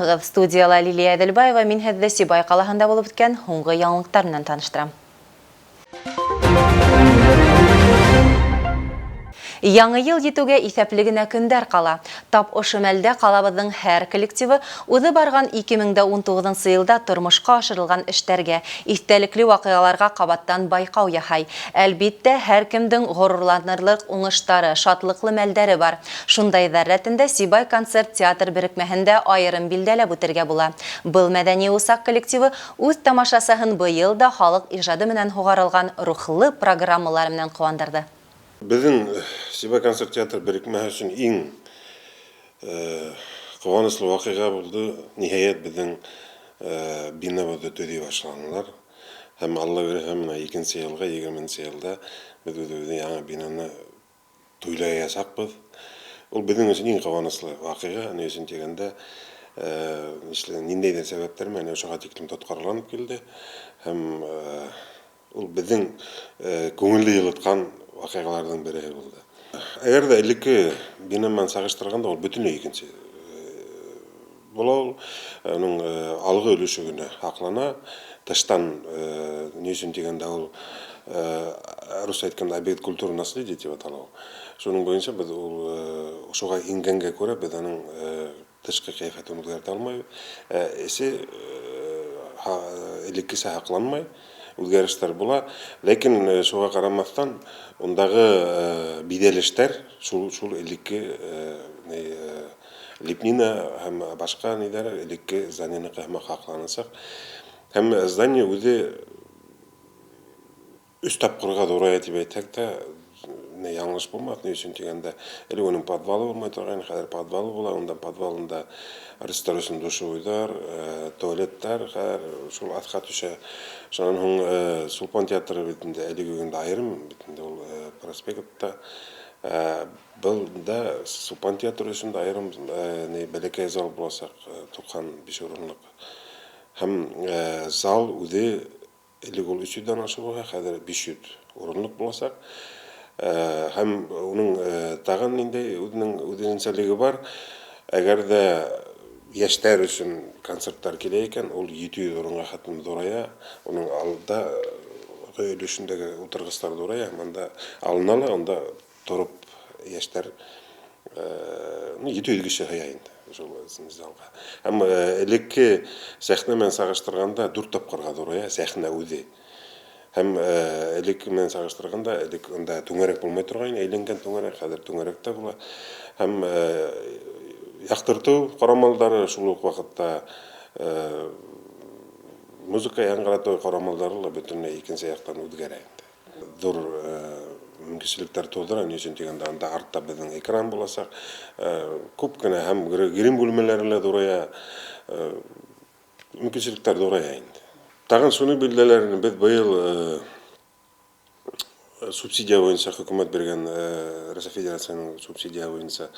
Иҫәнмеһегеҙ! Студияла Лилия Әҙелбаева, мин һеҙҙе Сибай ҡалаһында булып үткән һуңғы яңылыҡтар менән таныштырам. Яңы йыл етеүгә иҫәпле генә көндәр ҡала. Тап ошо мәлдә ҡалабыҙҙың һәр коллективы үҙе барған 2019 йылда тормошҡа ашырылған эштәргә, иҫтәлекле ваҡиғаларға ҡабаттан байҡау яһай. Әлбиттә, һәр кемдең ғорурланырлыҡ уңыштары, шатлыҡлы мәлдәре бар. Шундайҙар рәтендә Сибай концерт театр берекмәһен дә айырым билдәләп үтергә була. Был мәҙәни усаҡ коллективы үҙ тамашасыһын быйыл да халыҡ ижады менән һуғарылған рухлы программалары менән ҡыуандырҙы. Беҙҙең Сибай концерт театр берекмәһе өсөн иң ҡыуаныслы ваҡиға булды. Ниһайәт, беҙҙең бинабыҙҙы төҙөй башланылар. Һәм Алла бирһә, бына икенсе йылға, егерменсе йылда беҙ үҙебеҙҙең яңы бинаны туйлаясаҡбыҙ. Ул беҙҙең өсөн иң ҡыуаныслы ваҡиға. Ни өсөн тигәндә, ниндәйҙер сәбәптәр менән ошоға тиклем тотҡарланып килде. Һәм ул беҙҙең күңелде йылытҡан ваҡиғаларҙың береһе булды. Әгәр ҙә элекке бина менән сағыштырғанда, ул бөтөнләй икенсе була ул. Уның алғы өлөшө генә һаҡлана. Тыштан, ни өсөн тигәндә, ул рус әйткәндә объект культуры наследия тип атала ул. Шуның буйынса беҙ ул ошоға ингәнгә күрә беҙ аның тышҡы ҡиәфәтен үҙгәртә алмайбыҙ. Эсе элеккесә һаҡланмай, үҙгәрештәр була. Ләкин шуға ҡарамаҫтан ундағы биҙәлештәр шул элекке лепнина һәм башҡа ниҙәр элекке зданиеныҡы һымаҡ һаҡланасаҡ. Һәм здание үҙе өс тапҡырға ҙурая тип әйтһәк тә, яңылыш булмаҫ. Ни өсөн тигәндә, элек уның подвалы булмай торғайны, хәҙер подвалы була. Унда подвалында артистар өсөн душевойҙар, туалеттар хәҙер шул аҫҡа төшә. Шунан һуң Сулпан театры бит инде әлеге көндә айырым бит инде ул проспектта. Был да Сулпан театры өсөн дә айырым бәләкәй зал буласаҡ, 95 урынлыҡ. Һәм зал үҙе элек ул өс йөҙҙән ашыу булһа, хәҙер 500 урынлыҡ буласаҡ. Һәм уның тағын ниндәй үҙенең үҙенсәлеге бар. Әгәр ҙә йәштәр өсөн концерттар килә икән, ул 700 урынға хәтлем ҙурая. Уның алда өлөшөндәге ултырғыстар ҙурая, һәм анда алына ла, унда тороп йәштәр, 700 кеше һыя инде шул залға. Һәм элекке сәхнә менән сағыштырғанда дүрт тапҡырға ҙурая сәхнә үҙе. Һәм элек менән сағыштырғанда, элек унда түңәрәк булмай торғайны, әйләнгән түңәрәк, хәҙер түңәрәк тә була. Һәм яҡтыртыу ҡорамалдары шул уҡ ваҡытта музыка яңғыратыу ҡорамалдары ла бөтөнләй икенсе яҡтан үҙгәрә инде. Ҙур мөмкинселектәр тыуҙыра, ни өсөн тигәндә, анда артта беҙҙең экран буласаҡ. Күп кенә һәм грим бүлмәләре лә ҙурая, мөмкинселектәр ҙурая инде. Тағын шуны билдәләр, беҙ быйыл субсидия буйынса хөкүмәт биргән, Рәсәй Федерацияһының субсидия буйынса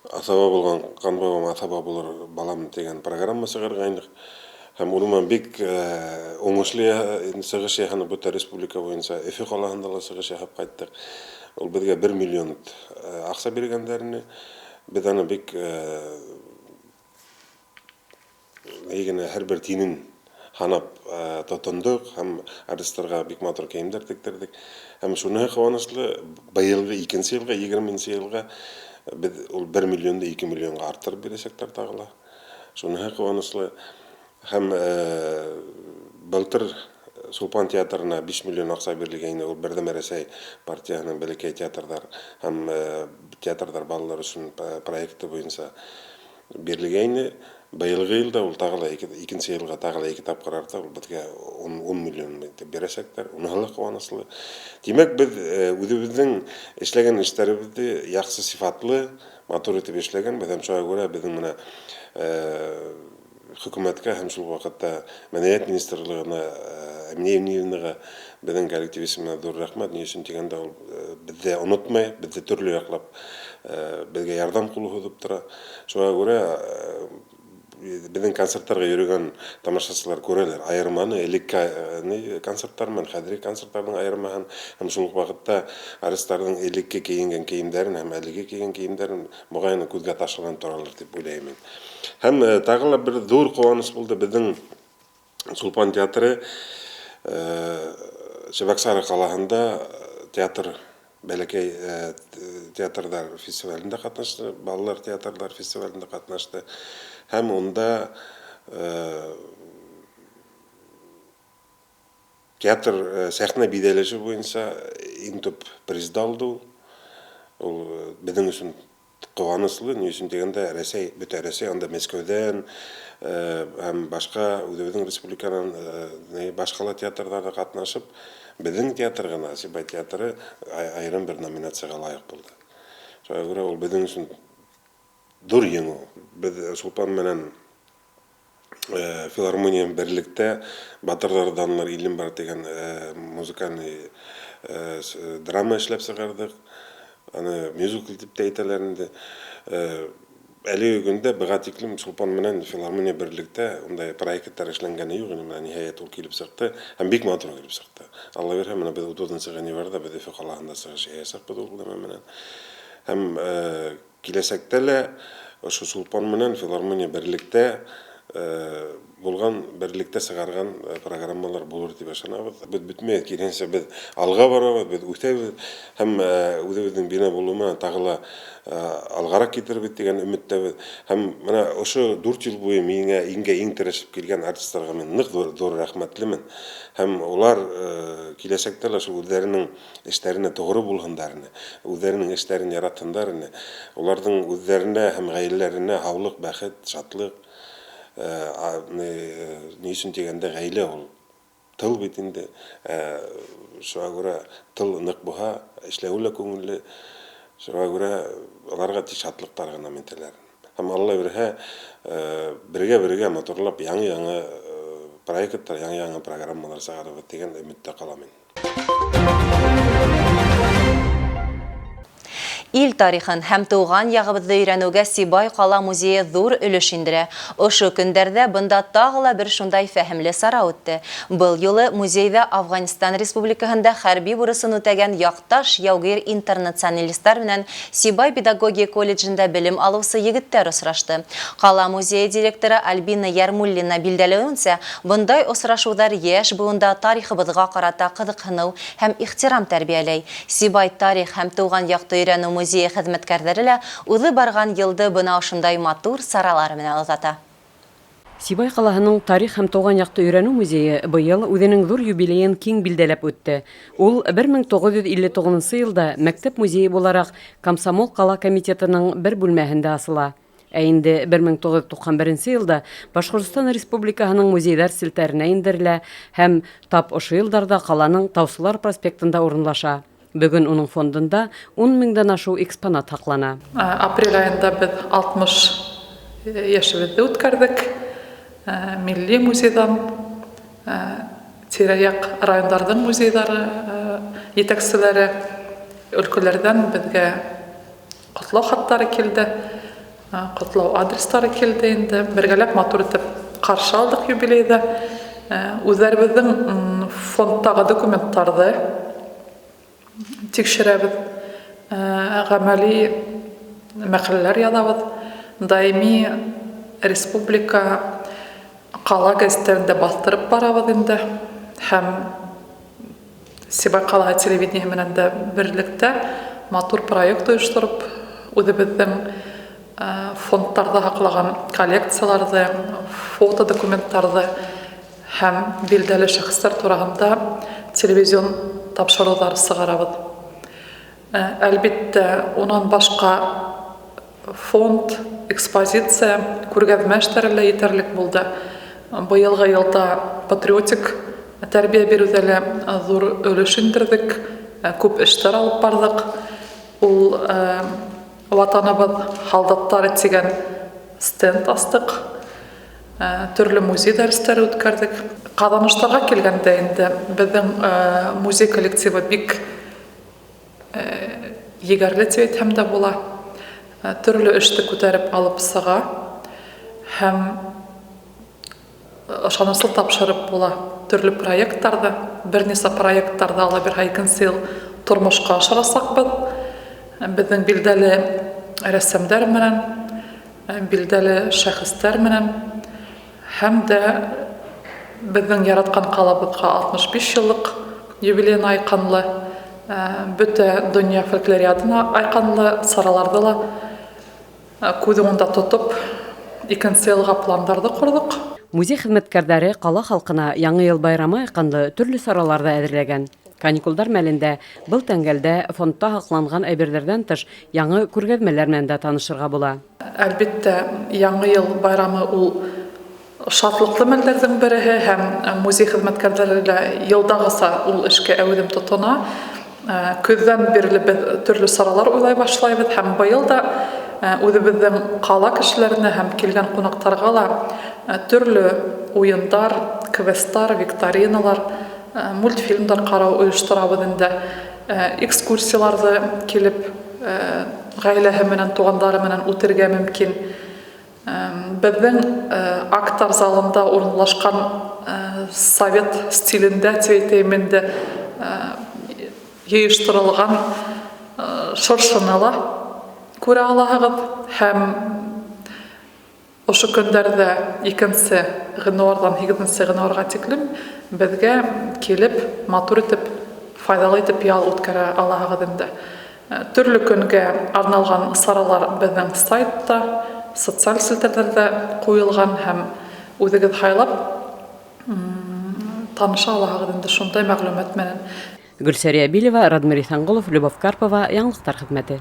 аҫаба булған ҡан бабам аҫаба булыр балам тигән программа сығарғайныҡ. Һәм уның менән бик уңышлы сығыш яһаны бөтә республика буйынса, Өфө ҡалаһында ла сығыш яһап ҡайттыҡ. Ул беҙгә 1 миллион аҡса биргәндәрен, беҙ аны бик генә һәр бер тинен һанап тотондоҡ һәм артистларға бик матур кейемдәр тектерҙек. Һәм шуныһы ҡыуаныслы, быйылғы икенсе йылға, егерменсе йылға беҙ ул 1 миллионды 2 миллионға арттырып бирәсәктәр тағы ла. Шуныһы ҡыуаныслы. Һәм былтыр Сулпан театрына 5 миллион аҡса бирелгәйне, ул Берҙәм Рәсәй партияһының бәләкәй театрҙар һәм театрҙар балалар өсөн проекты буйынса бирелгәйне. Быйылғы йылда ул тағы ла икенсе йылға тағы ла ике тапҡыр арта, ул беҙгә ун миллион тип бирәсәктәр. Уныһы ла ҡыуаныслы. Тимәк, беҙ үҙебеҙҙең эшләгән эштәребеҙҙе яҡшы сифатлы, матур итеп эшләгәнбеҙ, һәм шуға күрә беҙҙең менә хөкүмәткә һәм шул ваҡытта Мәҙәниәт министрлығына, Әминә Евнеевнаға беҙҙең коллектив исеменән ҙур рәхмәт. Ни өсөн тигәндә, ул беҙҙе онотмай, беҙҙе төрлө яҡлап беҙгә ярҙам ҡулы һуҙып тора. Шуға күрә Беҙҙең концерттарға йөрөгән тамашасылар күрәләр айырманы элекке концерттар менән хәҙерге концерттарҙың айырмаһын, һәм шул уҡ ваҡытта артистарҙың элекке кейенгән кейемдәрен һәм әлеге кейгән кейемдәрен моғайын күҙгә ташланып торалыр тип уйлайым мин. Һәм тағы ла бер ҙур ҡыуаныс булды: беҙҙең Сулпан театры Чебоксары ҡалаһында театр бәләкәй театрҙар фестивалендә ҡатнашты, балалар театрҙар фестивалендә ҡатнашты, һәм унда театр сәхнә биҙәлеше буйынса иң төп призды алды. Ул беҙҙең өсөн ҡыуаныслы, ни өсөн тигәндә, Рәсәй, бөтә Рәсәй, анда Мәскәүҙән һәм башҡа үҙебеҙҙең республиканан баш ҡала театрҙары ҡатнашып, беҙҙең театр ғына, Сибай театры, айырым бер номинацияға лайыҡ булды. Шуға күрә ул беҙҙең өсөн ҙур еңеү. Беҙ Сулпан менән филармония берлектә «Батырҙар данлар илем бар» тигән музыкальный драма эшләп сығарҙыҡ. Аны мюзикл тип тә әйтәләр инде. Әлеге көндә быға тиклем Сулпан менән филармония берлектә ундай проекттар эшләнгәне юҡ ине. Менә ниһайәт ул килеп сыҡты һәм бик матур килеп сыҡты. Алла бирһә, менә беҙ 30 ғинварҙа беҙ Өфө ҡалаһында сығыш яһаясаҡбыҙ ул нәмә менән. Һәм киләсәктә лә ошо Сулпан менән филармония берлектә булған, берлектә сығарған программалар булыр тип ышанабыҙ. Беҙ бөтмәйбеҙ, киреһенсә, беҙ алға барабыҙ, беҙ үҫәбеҙ һәм үҙебеҙҙең бина булыуы менән тағы ла алғараҡ китербеҙ тигән өмөттәбеҙ. Һәм бына ошо 4 йыл буйы миңә иңгә иң терәшеп килгән артистарға мин ныҡ ҙур рәхмәтлемен. Һәм улар киләсәктә лә шул үҙҙәренең эштәренә тоғро булһындар ине, үҙҙәренең эштәрен яратһындар ине. Уларҙың үҙҙәренә һәм ғаиләләренә һаулыҡ, бәхет, шатлыҡ. Ни өсөн тигәндә, ғаилә ул тыл бит инде. Шуға күрә тыл ныҡ булһа, эшләүе лә күңелле. Шуға күрә уларға тик шатлыҡтар ғына мин теләрмен. Һәм Алла бирһә, бергә-бергә матурлап яңы-яңы проекттар, яңы-яңы программалар сығарырбыҙ тигән өмөттә ҡалам мин. Ил тарихын һәм тыуған яғыбыҙҙы өйрәнеүгә Сибай ҡала музейы ҙур өлөш индерә. Ошо көндәрҙә бында тағы ла бер шундай фәһемле сара үтте. Был юлы музейҙа Афғанстан Республикаһында хәрби бурысын үтәгән яҡташ яугир интернационалистар менән Сибай педагогия колледжында белем алыусы егеттәр осрашты. Ҡала музейы директоры Альбина Ярмуллина билдәләүенсә, бындай осрашыуҙар йәш быуында тарихыбыҙға ҡарата ҡыҙыҡһыныу һәм ихтирам тәрбиәләй. Сибай тарих һәм тыуған яҡты өйрәнеү музейы хеҙмәткәрҙәре лә уҙып барған йылды бына ошондай матур саралар менән оҙата. Сибай ҡалаһының тарих һәм тыуған яҡты өйрәнеү музейы быйыл үҙенең ҙур юбилейын киң билдәләп үтте. Ул 1959 йылда мәктәп музейы булараҡ Комсомол ҡала комитетының бер бүлмәһендә асыла. Ә инде 1991 йылда Башҡортостан Республикаһының музейҙар селтәренә индерелә һәм тап ошо йылдарҙа ҡаланың Таусылар проспектында урынлаша. Бөгөн уның фондында 10 меңдән ашыу экспонат һаҡлана. Апрель айында беҙ 60 йәшебеҙҙе үткәрҙек. Милли музейҙан, тирә-яҡ райондарҙың музейҙары етәкселәре, өлкәләрҙән беҙгә ҡотлау хаттары килде, ҡотлау адрестары килде инде. Бергәләп матур итеп ҡаршы алдыҡ юбилейҙы. Үҙҙәребеҙҙең фондтағы документтарҙы тикшерәбеҙ, ғәмәли мәҡәләләр яҙабыҙ, даими республика, ҡала гәзиттәрендә баҫтырып барабыҙ инде һәм Сибай ҡалаһы телевидениеһы менән дә берлектә матур проект ойоштороп, үҙебеҙҙең фондтарҙа һаҡлаған коллекцияларҙы, фотодокументтарҙы һәм билдәле шәхестәр тураһында телевизион тапшырыуҙар сығарабыҙ. Әлбиттә, унан башҡа фонд, экспозиция, күргәҙмә эштәре лә етерлек булды. Быйылғы йылда патриотик тәрбиә биреүҙә лә ҙур өлөш индерҙек, күп эштәр алып барҙыҡ. Ул Ватаныбыҙ һалдаттары тигән стенд астыҡ. Төрлө музей дәрестәре үткәрҙек. Ҡаҙаныштарға килгәндә инде беҙҙең музей коллективы бик егәрле тип әйтһәм дә була. Төрлө эште күтәреп алып сыға һәм Ышаныслы тапшырып була төрлө проекттарҙы. Бер нисә проекттарҙы Алла бирһә икенсе йыл тормошҡа ашырасаҡбыҙ. Беҙҙең билдәле рәссамдар менән, билдәле шәхестәр менән һәм дә беҙҙең яратҡан ҡалабыҙға 65 йыллыҡ юбилейына айҡанлы, бөтә донъя фольклориадына айҡанлы сараларҙы ла күҙ уңында тотоп, икенсе йылға пландарҙы ҡорҙоҡ. Музей хеҙмәткәрҙәре ҡала халҡына Яңы йыл байрамы айҡанлы төрлө саралар ҙа әҙерләгән. Каникулдар мәлендә был тәңгәлдә фондта һаҡланған әйберҙәрҙән тыш яңы күргәҙмәләр менән дә танышырға була. Әлбиттә, Яңы йыл байрамы ул шатлыҡлы мәлдәрҙең береһе, һәм музей хеҙмәткәрҙәре лә йылдағыса ул эшкә әүҙем тотона. Көҙҙән бирле беҙ төрлө саралар уйлай башлайбыҙ, һәм быйыл да үҙебеҙҙең ҡала кешеләренә һәм килгән ҡунаҡтарға ла төрлө уйындар, квесттар, викториналар, мультфильмдар ҡарау ойошторабыҙ инде. Экскурсияларҙы килеп ғаиләһе менән, туғандары менән үтергә мөмкин. Беҙҙең акттар залында урынлашҡан совет стилендә тип әйтәйем инде йыйыштырылған шыршыны ла күрә алаһығыҙ, һәм ошо көндәрҙә 2 ғинуарҙан 8 ғинуарға тиклем беҙгә килеп матур итеп, файҙалы итеп ял үткәрә алаһығыҙ инде. Төрлө көнгә арналған саралар беҙҙең сайтта, социаль селтәрҙәрҙә ҡуйылған, һәм үҙегеҙ һайлап таныша алаһығыҙ инде шундай мәғлүмәт менән. Гөлсәрия Билева, Радмир Иҫәнғолов, Любовь Карпова, Яңылыҡтар хеҙмәте.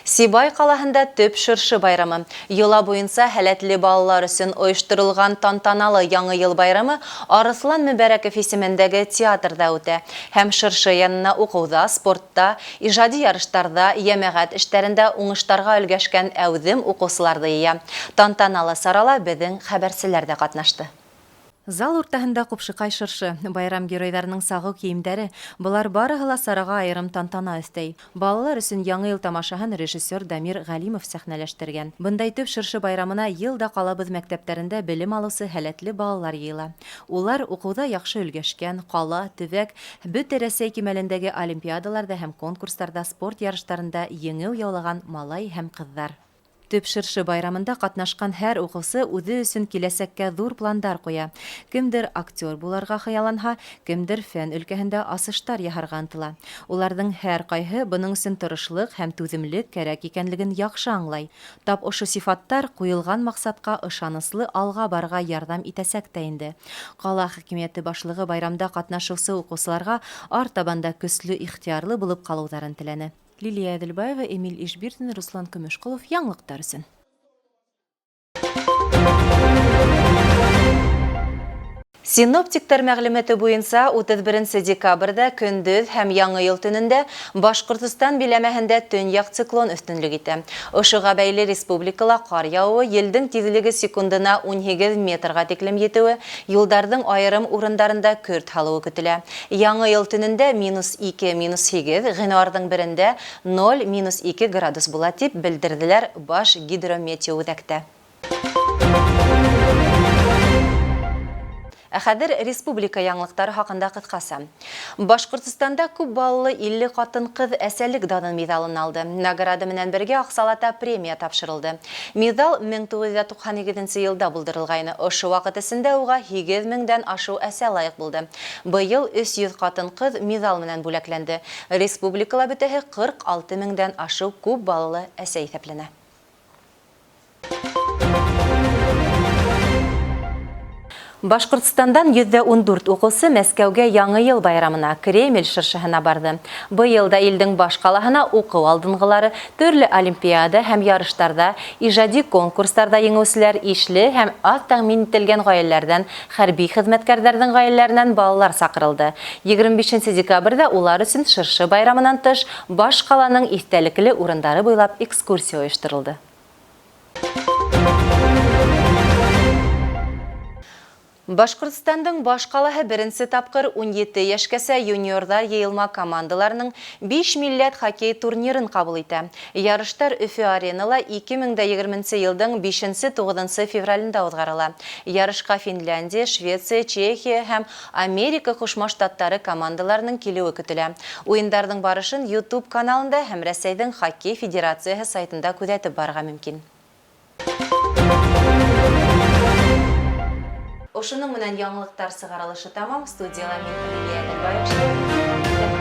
Сибай ҡалаһында төп шыршы байрамы. Йола буйынса һәләтле балалар өсөн ойошторолған тантаналы Яңы йыл байрамы Арыҫлан Мөбәрәков исемендәге театрҙа үтә. Һәм шыршы янына уҡыуҙа, спортта, ижади ярыштарҙа, йәмәғәт эштәрендә уңыштарға өлгәшкән әүҙем уҡыусыларҙы йыя. Тантаналы сарала беҙҙең хәбәрселәр ҙә ҡатнашты. Зал уртаһында ҡупшыҡай шыршы, байрам геройҙарының сағыу кейемдәре, былар барыһы ла сараға айырым тантана өҫтәй. Балалар өсөн Яңы йыл тамашаһын режиссер Дамир Ғәлимов сәхнәләштергән. Бындай төп шыршы байрамына йыл да ҡалабыҙ мәктәптәрендә белем алыусы һәләтле балалар йыйыла. Улар уҡыуҙа яҡшы өлгәшкән, ҡала, төбәк, бөтә Рәсәй кимәлендәге олимпиадаларҙа һәм конкурстарҙа, спорт ярыштарында еңеү яулаған малай һәм ҡыҙҙар. Төп шыршы байрамында ҡатнашҡан һәр уҡыусы үҙе өсөн киләсәккә ҙур пландар ҡуя. Кемдер актер буларға хыялланһа, кемдер фән өлкәһендә асыштар яһарға ынтыла. Уларҙың һәр ҡайһы бының өсөн тырышлыҡ һәм түҙемлек кәрәк икәнлеген яҡшы аңлай. Тап ошо сифаттар ҡуйылған маҡсатҡа ышаныслы алға барырға ярҙам итәсәк тә инде. Ҡала хакимиәте башлығы байрамда ҡатнашыусы уҡыусыларға артабан да көслө ихтыярлы булып ҡалыуҙарын теләне. Лилия Әҙелбаева, Эмиль Ишбирҙин, Руслан Көмөшҡолов, Яңылыҡтар өсөн. Синоптиктар мәғлүмәте буйынса 31 декабрҙә көндөҙ һәм Яңы йыл төнөндә Башҡортостан биләмәһендә төньяҡ циклон өҫтөнлөк итә. Ошоға бәйле республикала ҡар яуы, елдең тиҙлеге секундына 18 метрға тиклем етеүе, юлдарҙың айырым урындарында көрт һалыуы көтөлә. Яңы йыл төнөндә -2, -8, ғинуарҙың берендә 0, -2 градус була тип белдерҙеләр Баш гидрометеоүҙәктә. Ә хәҙер республика яңылыҡтары хаҡында ҡыҫҡаса. Башҡортостанда күп балалы 50 ҡатын-ҡыҙ әсәлек данын миҙалын алды. Награда менән бергә аҡсалата премия тапшырылды. Миҙал 1998 йылда булдырылғайны. Ошо ваҡыт эсендә уға 8 меңдән ашыу әсә лайыҡ булды. Быйыл 300 ҡатын-ҡыҙ миҙал менән бүләкләнде. Республикала бөтәһе 46 меңдән ашыу күп балалы әсә иҫәпләнә. Башҡортостандан 114 уҡыусы Мәскәүгә Яңы йыл байрамына Кремль шыршыһына барҙы. Быйыл да илдең баш ҡалаһына уҡыу алдынғылары, төрлө олимпиада һәм ярыштарҙа, ижади конкурстарҙа еңеүселәр, ишле һәм аҙ тәьмин ителгән ғаиләләрҙән, хәрби хеҙмәткәрҙәрҙең ғаиләләренән балалар саҡырылды. 25 декабрҙә улар өсөн шыршы байрамынан тыш баш ҡаланың иҫтәлекле урындары буйлап экскурсия ойошторолдо. Башҡортостандың баш ҡалаһы беренсе тапҡыр 17 йәшкәсә юниорҙар йыйылма командаларының биш милләт хоккей турнирын ҡабул итә. Ярыштар Өфө Аренала 2020 нсе йылдың бишенсе-туғыҙынсы февралендә уҙғарыла. Ярышҡа Финляндия, Швеция, Чехия һәм Америка Ҡушма Штаттары командаларының килеүе көтөлә. Уйындарҙың барышын YouTube каналында һәм Рәсәйҙең Хоккей федерацияһы сайтында күҙәтеп барырға мөмкин. Ошоноң менән яңылыҡтар сығарылышы тамам. Студияла мин, Лилия Әҙелбаев эшләп.